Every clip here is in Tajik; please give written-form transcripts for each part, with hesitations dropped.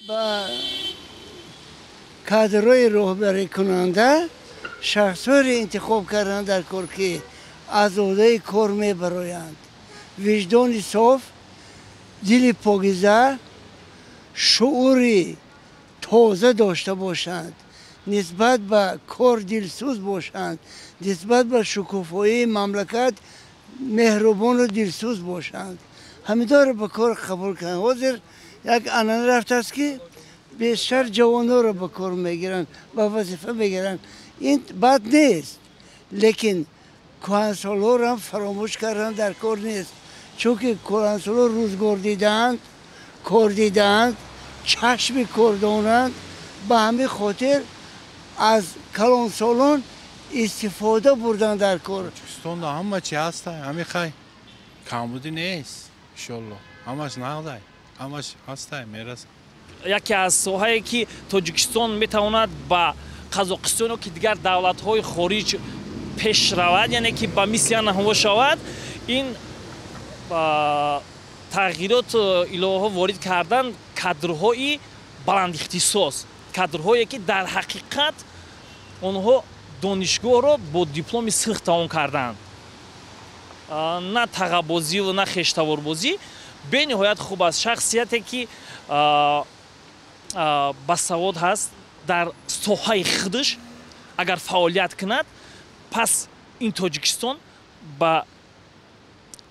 Ба кадрҳои роҳбарикунанда шахсҳоеро интихоб карданд дар кор, ки аз уҳдаи кор мебароянд. Виҷдони соф, дили покиза, шуури тоза дошта бошанд, нисбат ба кор дилсӯз бошанд, нисбат ба шукуфоии мамлакат меҳрубону дилсӯз бошанд. Ҳаминҳоро ба кор қабул карданд. Ҳозир як анъана рафтааст, ки бештар ҷавонҳоро ба кор мегиранд, ба вазифа мегиранд. Ин бад нест, лекин кӯҳансолҳоро ҳам фаромӯш кардан дар кор нест, чунки кӯҳансолҳо рӯзгор дидаанд, кор дидаанд, чашми кор донанд. Ба ҳамин хотир аз калонсолон истифода бурдан дар кор. Тоҷикистонда ҳама чи ҳаста, ҳами хай камбудӣ нест, иншолло ҳамаш нағдай, ҳамаш ҳастай, мерасад. Яке аз соҳае, ки Тоҷикистон метавонад ба Қазоқистоно, ки дигар давлатҳои хориҷ пеш равад, яъне ки ба мисли анҳо шавад, ин тағйирот, иловаҳо ворид кардан кадрҳои баландихтисос, кадрҳое, ки дар ҳақиқат онҳо донишгоҳро бо дипломи сурх тамом карданд, на тағабозиву на хештаворбозӣ. Бениҳоят хуб аст шахсияте, ки басавод ҳаст дар соҳаи худаш, агар фаъолият кунад, пас ин Тоҷикистон ба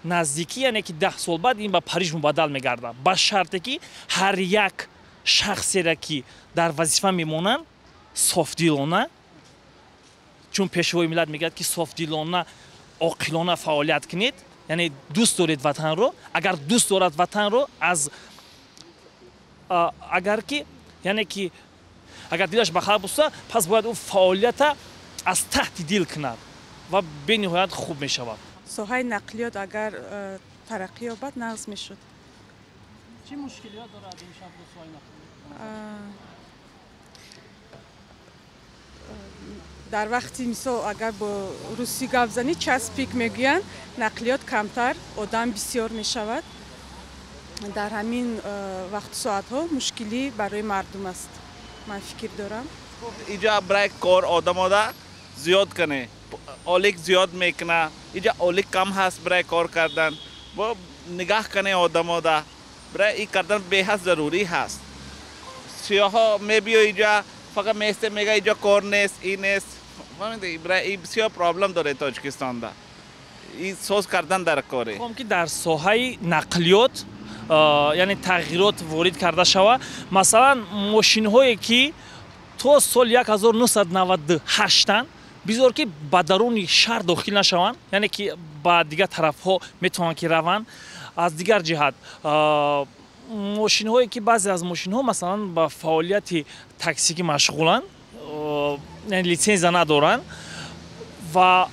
наздикӣ, яъне ки 10 сол баъд, ин ба Париж мубаддал мегардад, ба шарте ки ҳар як шахсеро, ки дар вазифа мемонанд, софдилона, чун Пешвои миллат мегӯяд, ки софдилона, оқилона фаъолият кунед, яъне дӯст доред ватанро. Агар дӯст дорад ватанро, аз агар ки, яъне ки агар дилаш ба халқ буста, пас бояд ӯ фаъолията аз таҳти дил кунад ва бениҳоят хуб мешавад. Соҳаи нақлиёт агар тараққӣ ёбад, нағз мешуд. Чӣ мушкилиёт дорад имшаб соҳаи нақлиёт? Дар вақти, мисол, агар бо русӣ гап занӣ, час пик мегӯянд, нақлиёт камтар, одам бисёр мешавад. Дар ҳамин вақту соатҳо мушкилӣ барои мардум аст, ман фикр дорам. Иҷа барои кор одамода зиёд кане, олик зиёд мекуна, иҷа олик кам ҳаст. Барои кор кардан бо нигаҳ кане одамода, барои и кардан беҳад зарурӣ ҳаст. Сиёҳо мебиё, иҷа фақат месте, мега, иҷа кор нест, и нест. Фаҳмиди, барои и бисёр проблем дорад Тоҷикистонда, и соз кардан дар коре. Мехоҳам, ки дар соҳаи нақлиёт, яъне тағйирот ворид карда шавад. Масалан, мошинҳое, ки то соли 1998-анд, бизор, ки ба даруни шаҳр дохил нашаванд, яъне ки ба дигар тарафҳо метавонанд, ки раванд. Аз дигар ҷиҳат, мошинҳое, ки баъзе аз мошинҳо, масалан, ба фаъолияти таксигӣ машғуланд, яъне литсензия надоранд, ва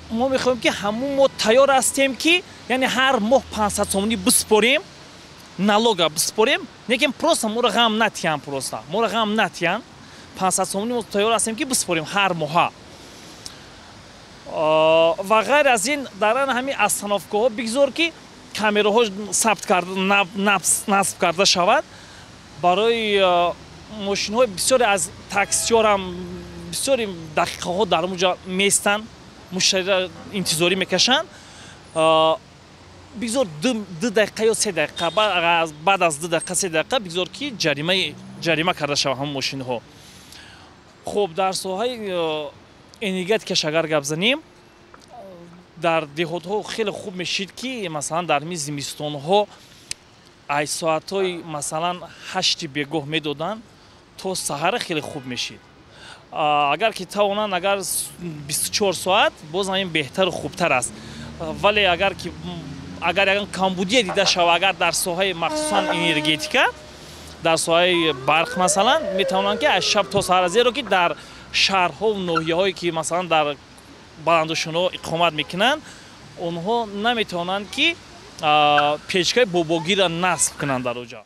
мо мехоҳем, ки ҳамун мо тайёр ҳастем, ки яъне ҳар моҳ 500 сомонӣ биспорем, налога биспорем, лекин просто моро ғам натиҳанд, просто моро ғам натиҳанд. 500 сомонӣ мо тайёр ҳастем, ки биспорем ҳар моҳа. Ва ғайр аз ин, дар ана ҳамин остановкаҳо бигзор, ки камераҳо сабт насб карда шавад барои мошинҳои. Бисёре аз таксиёрам бисёри дақиқаҳо дар онҷа местанд, муштариро интизорӣ мекашанд. Бигзор 2 дақиқа ё 3 дақиқа, баъд аз 2 дақиқа, 3 дақиқа бигзор, ки ҷарима карда шавад ҳамон мошинҳо. Хуб, дар соҳаи энергетикаш агар гап занем, дар деҳотҳо хеле хуб мешид, ки масалан дар ҳамин зимистонҳо ай соатҳои, масалан, 8-и бегоҳ медоданд то саҳара, хеле хуб мешид. Агар ки тавонанд, агар 24 соат, боз ҳамин беҳтару хубтар аст. Вале агар ки агар ягон камбудие дида шавад, агар дар соҳаи махсусан энергетика, дар соҳаи барқ, масалан, метавонанд, ки аз шаб то саҳара, зеро ки дар шаҳрҳову ноҳияҳое, ки масалан дар баландошёнаҳо иқомат мекунанд, онҳо наметавонанд, ки печкаи бобогирро насб кунанд дар оҷа.